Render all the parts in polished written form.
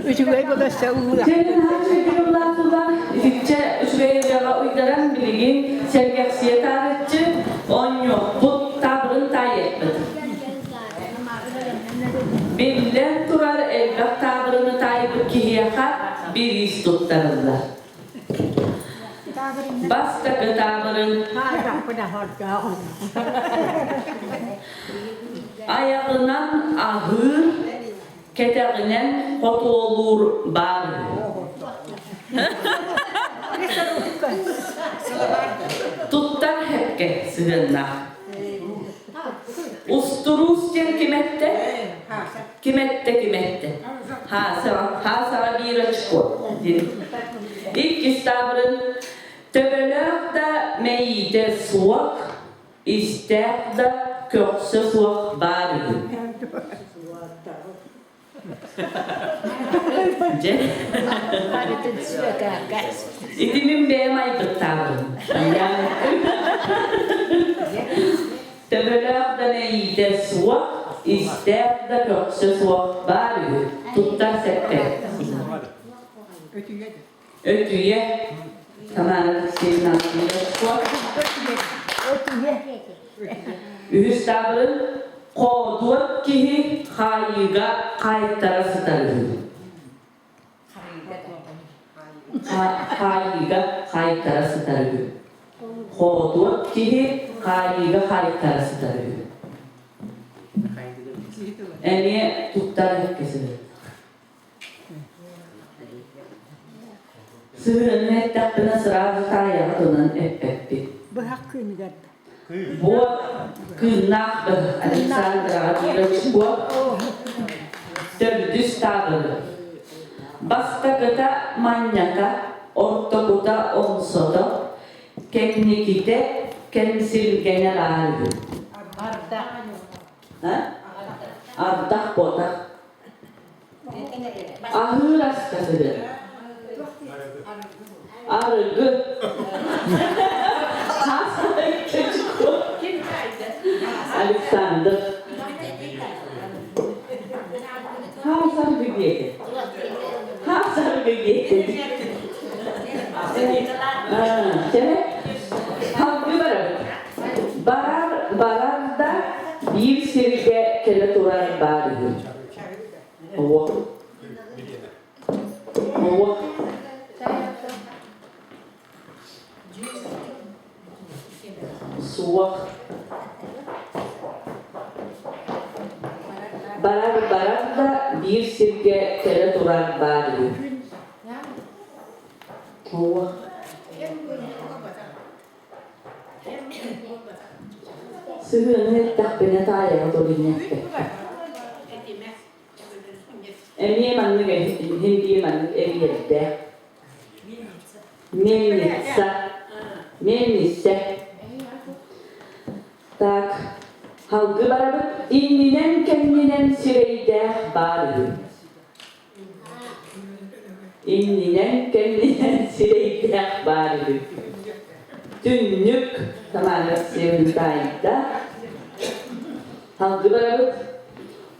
Үчүгэй бөҕөсө ыллыа. Дьэ, наһаа үчүгэйдик ыллаатылар. Итиччэ үчүгэй ырыаҕа уйдаран билигин сэргэхсийэ таарыччы оонньуохпут, таабырын таайыахпыт. Биллэн турар, элбэх таабырыны таайбыт киһиэхэ бириис туттарыллар. Бастакы таабырын. Айаҕынан аһыыр, кэтэҕинэн хотуолуур баар үһү. Туттар хэпкэ сыһыаннаах. Устуруус диэн ким эттэ? Ким эттэ, ким эттэ? Хаасаҕа, хаасаҕа биир очко диэн. Иккис таабырын төбөлөөх да мэйиитэ суох, истээх да көхсө суох баар үһү. Дьэ. Ити мин бэйэм айбыттаабын. Төбөлөөх да мэйиитэ суох, истээх да көхсө суох баар үһү. Туттар сэппэ. Өтүйэ. Тамара Алексеевна Үһүс таабырын хоодуот киһи хаайыыга хаайтара сытар үһү. Хаайыыга хаайтара сытар үһү. Хоодуот киһи хаайыыга хаайтара сытар үһү. Эмиэ туттар эккесин. Сыһыанын эттэхпинэ сразу таайаҕа тылынан эппэппин. Быһах күнүгэр да. Буот кыыннаах быһах Александраҕа биир очко төрдүс таабыры. Бастакыта манньата, ортокута омсото, кэнникитэ кэмсилгэнэ баар үһү. Ардах. Ардах буотах. Аһыыр аска сыһыар. Арыгы. Александр. Хаасаргы диэки. Хаасаргы диэки. Халгы барабыт. Барар, барар да биир сиргэ кэлэ турар баар үһү. Уох. Уох. Суох. Барар барар да биир сиргэ кэлэ турар баар үһү. Уох. Сыһыаны эттэхпинэ таайаҕа торунньаппыппын. Эмиэ маннык иһин биир маннык эрийэрдээх. Мельница. Мельница. Так, халгы барабыт иннинэн кэннинэн сирэйдээх баар үһү. Иннинэн кэннинэн сирэйдээх баар үһү. Түннүк Тамара Алексеевна таайда. Халгы барабыт.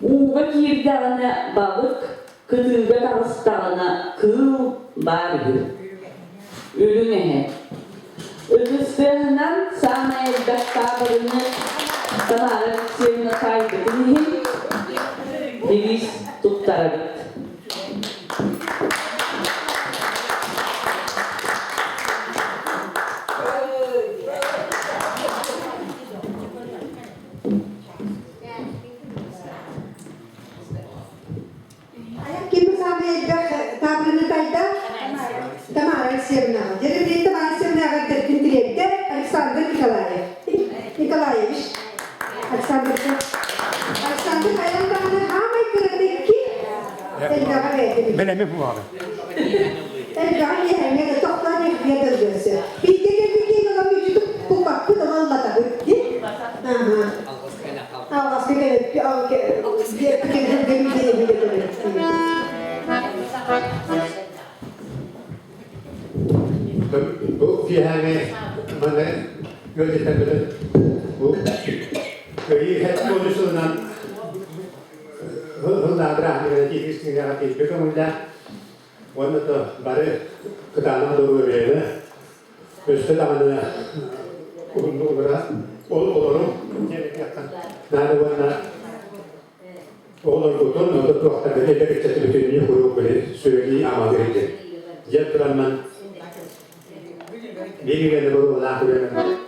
Ууга киирдэҕинэ балык, кытыыга таҕыстаҕына кыыл баар үһү. Үрүҥ эһэ. Ытыстыаһынан саамай элбэх таабырыны Тамара Алексеевна таайбытын иһин бириис туттарабыт. Ким саамай элбэх таабырыны тайда? Тамара Алексеевнаҕа. Дьэ, Тамара Алексеевнаҕа эрдэртин тириэрдэ Александр Николаев. Николаевич. Александр. Александр хайан даҕаны хаамай кыраты ки элбэҕэ бэйэтин. Бэлэми буолаҕын. Элбэҕи миэхэҥҥэ да тохтоон эргийэ дылдьыасы. Бииргэ кэлбит киһи ылан мүччү туппаппыт, ылаллатабыт ди. Аха. Алҕаска Бу киэһээҥи маны ыалдьыттарбытын бу Кыайыы хэд сылынан ыллаабыраһын. аатыгар тиийбит тиийбит көҥүллээх уонна да бары кытаанах доруобуйаны өссө даҕаны уһуннук олора ол олору наада уонна оҕолоргутун ото туохтаргытын эдэр ыччаты бүтүннүү куруук били сүбэлии амалыыр диэн дьэ тураммын биир үлэни боруолаах үлэнэн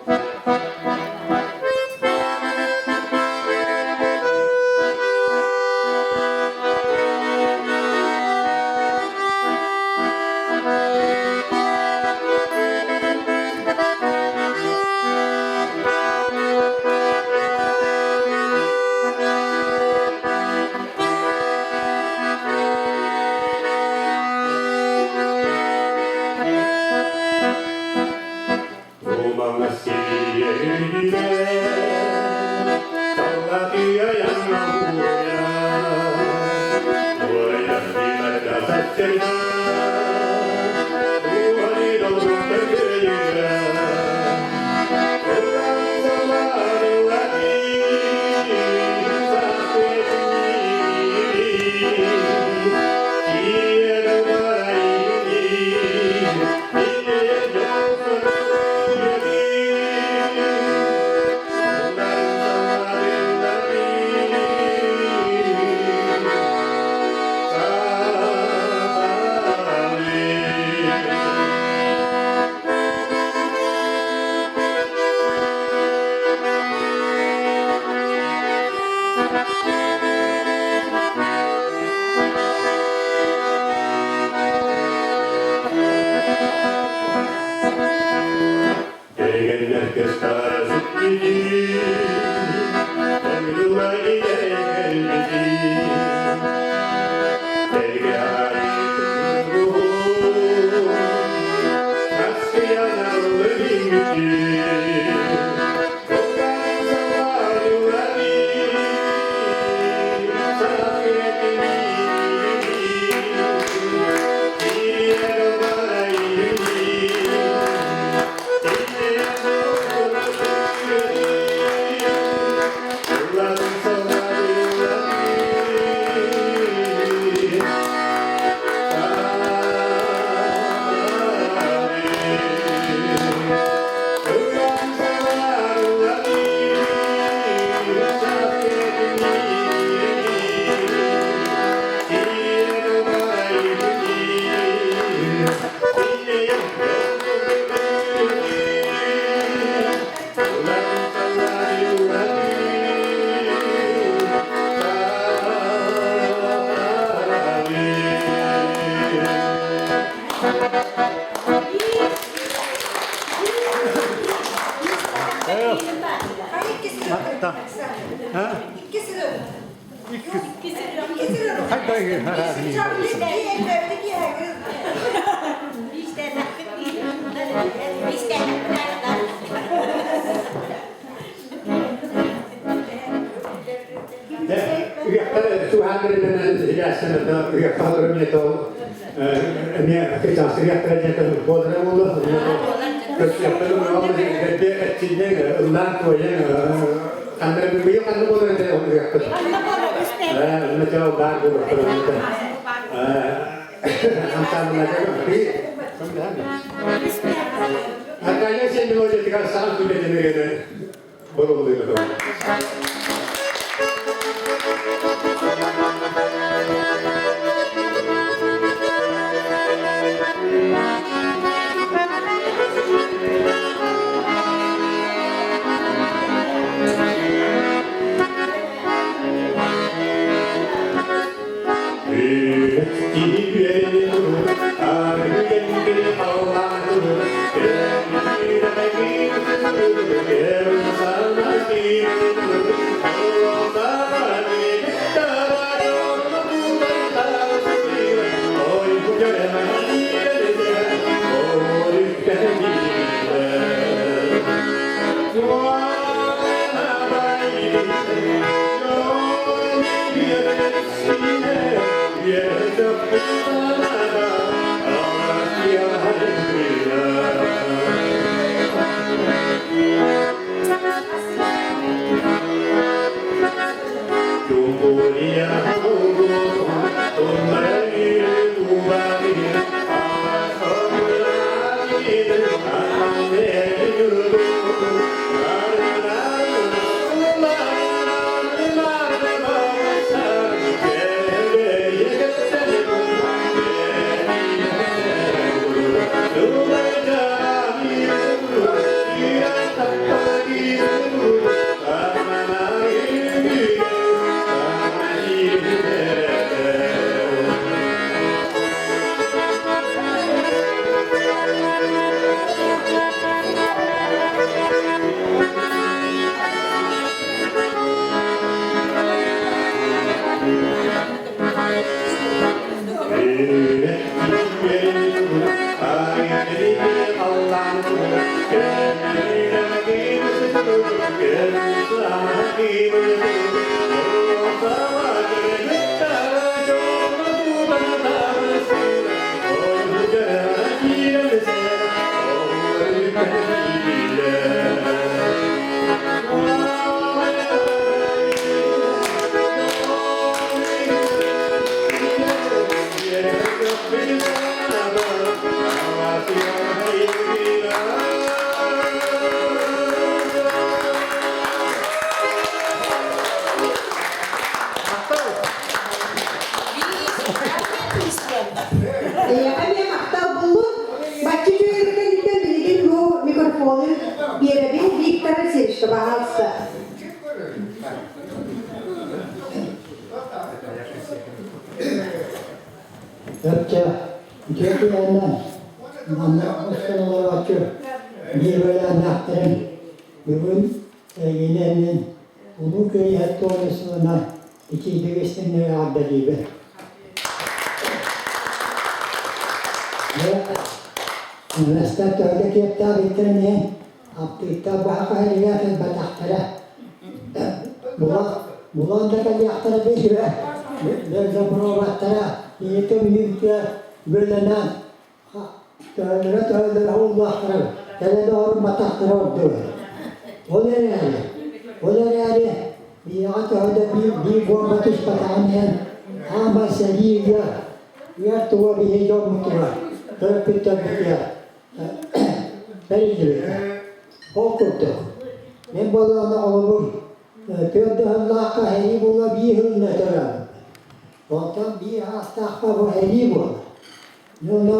Эйиэхэ эмиэ махтал буоллун. Бачча үчүгэй кэнниттэн билигин бу микрофону биэрэбин Виктор Алексеевичка, баһаалыста. Өттө үтүө күнүнэн манна оскуолалааччы биир үөлээннээхтэрин бүгүн эйигинэн Улуу Кыайыы туону сылынан итиитик истиҥник эҕэрдэлиибин. Нэстэн төһө да киэптээх иттэрин иһин аптыыттар баһа хаһырыйа кэлбэтэхтэрэ. Булан да кэлиэхтэрэ биллибэт. Бензопроводтара ийэтэ мүнүүтэ бөлөнөн төһөлөрө төһөлөрө уллаахтара кэлэ да орумматахтара ордуга. Ол эрээри, ол эрээри биһиэхэ төһө да биир биир буомба түспэтэҕин иһин аама сэрии ыар, ыар туга биһи дьоммутугар, төрөппүттэрбитигэр бэриллибитэ. Ол курдук, мин буоллаҕына холобур түөрт ыһыллаахха сэрии буола биир ыһылла төрөөбүппүт. Онтон биир аастаахха бу сэрии буолар. Дьоно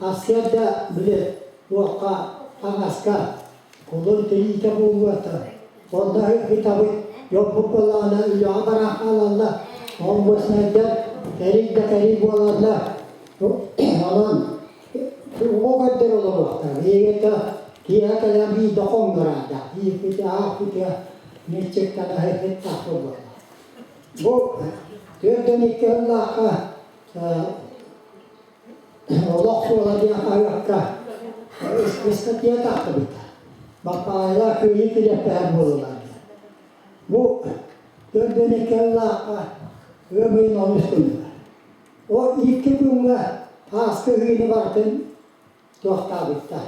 сарсыарда били туохха таҥаска кулун тириитэ буолуота. Онно ыытабыт дьоммут буоллаҕына үлэҕэ баран хаалаллар. Омбуснайдар кэрий да кэрий буолаллар. Онон оҕо көрдөр олоруохтара. Биһиги киэһэ кэлэн биирдэ хоҥнораада. Ииппитэ, аахпыта, миччиктана сыттах буолла. Бу 42 сыллаахха Олох суола диэн хаһыакка ыстатыйа тахсыбыта. Баппаайылаах кыайыы килиэппэһэр буоллулар диэн. Бу 42 сыллаахха ыам ыйын онус күнүгэр. Ол икки күҥҥэ ааскы ыһыыны барытын туохтаабыттар.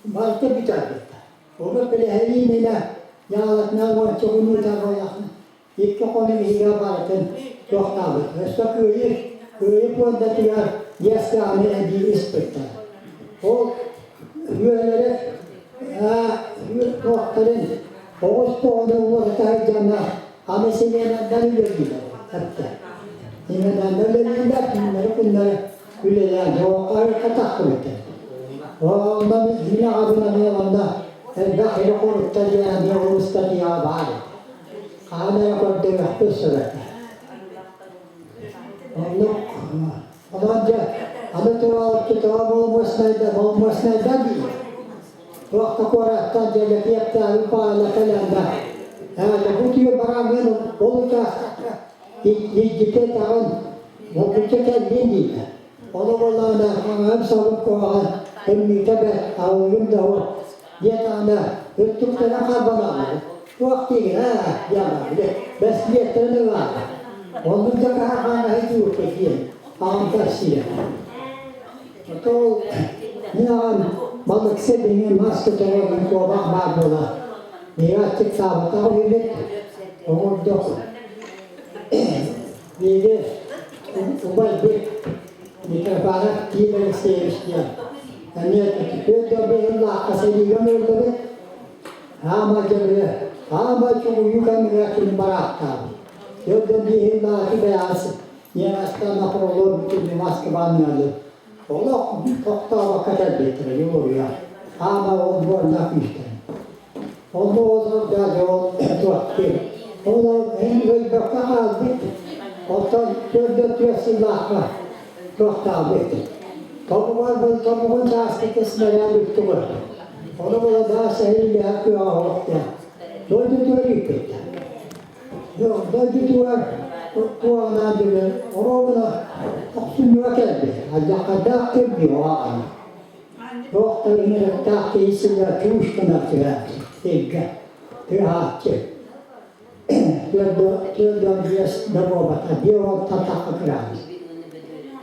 Барыта бүтэрбиттэр. Ону билэһэлиининэ дьаалатынан уонча күн ыытар буоллахына икки хонук иһигэр барытын туохтаабыт. Өссө кыайыы, кыайыы пуондатыгар ЕСК-ны эбии ыспыттар. Ол үөлэри туохтарын оҕус тоҕону уларыта сылдьаннар аны симиэнэннэр үлэлииллэр эттэ. Симиэнэннэр үлэлииллэр, түүннэри-күннэри үлэлээн туохха тахсыбыттар. Онно мин аҕабын эмиэ онно элбэх ири хорутта диэн эмиэ ол ыстатыйаҕа баар этэ. Хаһан эрэ көрдөрүөхпүт сөп этэ. Оннук онон дьэ аны тураалыккытыга болмуоснайда болмуоснайда дии. Туох да куораттан дьэ Лэпиэптээҕи паайла кэлэннэ. Ээ бу түйэ бараҥҥын ол учаастакка илдьитэ этэҕин булгуччу кэллин дииллэр. Ону буоллаҕына хаҥаһым сабын куһаҕан тымныыта бэрт аһылыгым да суох диэтэҕинэ өттүктэрэ харбанааллар. Туох диигин ээ диэҕэ били бэстилиэттэрин ылаары. Оннук да каһарҕаан дьуурка диэн аҕам кэпсиирэ. Отол мин аҕам балыксы биһиги мас көтөҕөр куобах баар буола. Биһиги аччыктаабатах үһүбүт. Оҕурдук биһиги убайбыт Митрофанов Ким Алексеевич диэн эмиэ түөрт быһыллаахха сэриигэ ыҥырдыбыт. Аама дьэ аама чугуйуу кэмигэр кини бараахтаабыт. 45 сыллаахы бэйэҕэ Ньиэмэстэн напролом бүтүннүү Москваны олох тохтообокко кэлбиттэрэ Юлуруйа. Аама ол буордаах күүстэрин. Онно олорор дядя ол туохтур. Ол эн өлбөккө хаалбыт. Оттон 44 сыллаахха туохтаабыт. Тобугар был тобугун чааскы кэсмэлээн бүттүгөр. Ону була даа сэһиилэһэ кыаҕа хоохтуа. Дойдутугар ииппиттэр. Дойдутугар туоҕунаан дьүлэн оруобуна охсунньуга кэлбит. Алдьархайдаах ким оҕаҕана. Туох да ыҥырыктаах киһи сылдьар чуус гынар түһээччи, сиргэ, тыаһааччы. 45 да буолбата, 56 тахха кыраабыт.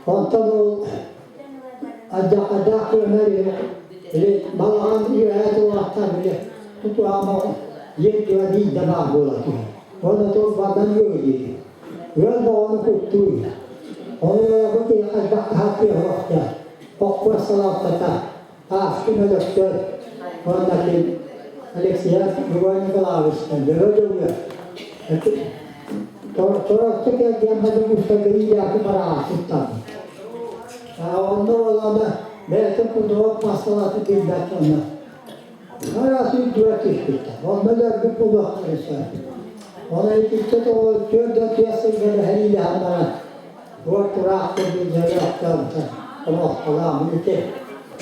Онтон ол алдьархайдаах кыанар били балаҕан үөһээ тулаахтар били тутуһаама дьиэ биир да баар буола түһэр. Уонна туох баарынан үөрдүү. Ыал боҕону куттуур. Ону бу киһи хайдах таһааттыа суохтаах. Хоппуос салалтата, Ааскын Өлөксөй уонна ким Алексеев Иван Николаевичтан дьөрө дьөҥҥө Тороччу кэлгиэн Мадьугуска Гриляки бараҕа туттарбыт. Онно буоллаҕына бэйэтин курдук массалааты билбэт дьонно. Араас үрдүгэр түспүттэр. Онно өлөрбүт буолуохтарын сөп. Оны итиччэ тоҕо 44 сылга сэриилэһэн баран уот тураах курдук дьарыктаабыта олохтолоох ити.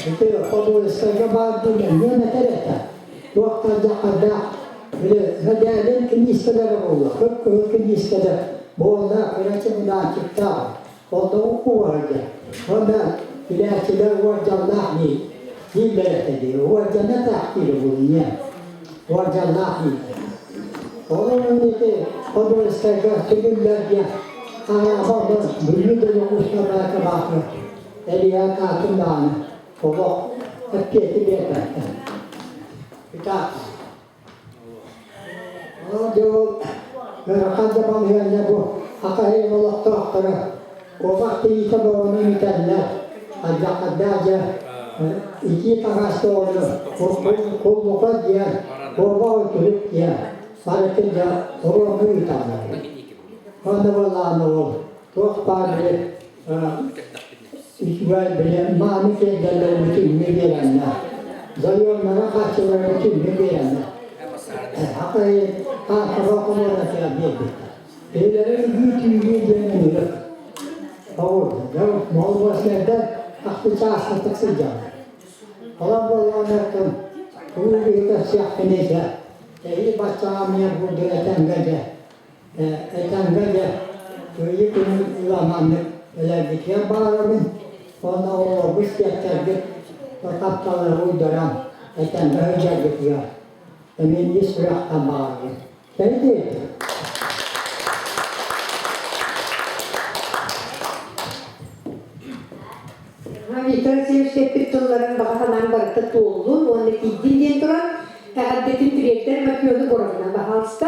Ити Подольскайга баар диэн нөҥүө этэр этэ. Туох да дьахтардаах били мэдээлин киниискэлэрэ буолла. Кып-кыһыл киниискэлэр буолла кырачы мунааччыктаах. Онно кууһарга. Уонна билээччилэр уордьаннаах дии дииллэр этэ дии. Уордьана таах диир буолуо Уордьаннаах дииллэр. Ол ити Подольскайга түгүллэр диэн аҥааба онон Бүлүү да Дьокуускайга баахыр Элиэ Каатын даҕаны олох эппиэти биэрбэттэр. Итак, Ол дьыл ыарахан да балаһыанньа бу Хахай олохтоохторо куобах тириитэ бөҕөнү имитэллэр, алдьархайдаах дьэ итии таҥас доҕону куллука диэн, куобах үтүлүк диэн барытын дьэ оруоҥҥа ыыталлар. Онно буоллаҕына ол туох баар били үчүгэй били мааны тиэрдэллэр бүтүннүү биэрэннэр, заемнара харчылара бүтүннүү биэрэннэр Хахай таахтаба комуонатыгар биэрбиттэр. Бэйэлэрэ үгүү-түүгүү диэн ыҥырык. Оҕурда, молбуоснайдар ахты чаастатык сылдьаллар. Олор буоллаҕына тугу кэпсиэхпиний дьэ, эһиги баччаҕа эмиэ бурдук этэҥҥэ дьэ, этэҥҥэ дьэ, кыайыы күнүн ыламаннык элэргитиэн баҕарабын уонна оҕолорбут сиэттэргит тапталлары уйдаран этэҥҥэ сылдьаргытыгар эмиэ ис сүрэхтэн баҕарабын. Кэлдиэйдэ. Виктор Алексеевич эппит тылларын баҕа санаан барыта туоллун уонна тиийдин диэн туран, эҕэрдэтин тириэрдэр Макиону Боровна баһаалыста.